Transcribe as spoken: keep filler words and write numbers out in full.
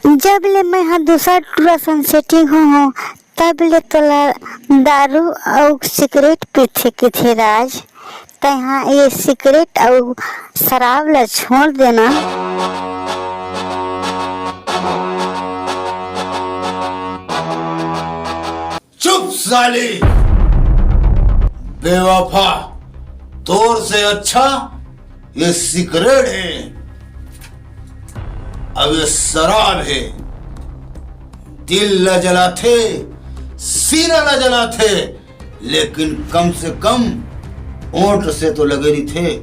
जब ले मैं हा दूसरा टूरा सन सेटिंग हो हूँ, तब ले तोला दारू अउ सिगरेट पीथे किथे राज। तैहा ये सिगरेट अउ शराब ला छोड़ देना। चुप साली, बेवफा, तोर से अच्छा ये सिगरेट है, अब ये शराब है। दिल ला जलाथे, सीना ला जलाथे, लेकिन कम से कम ओंठ से तो लगे रहिथे।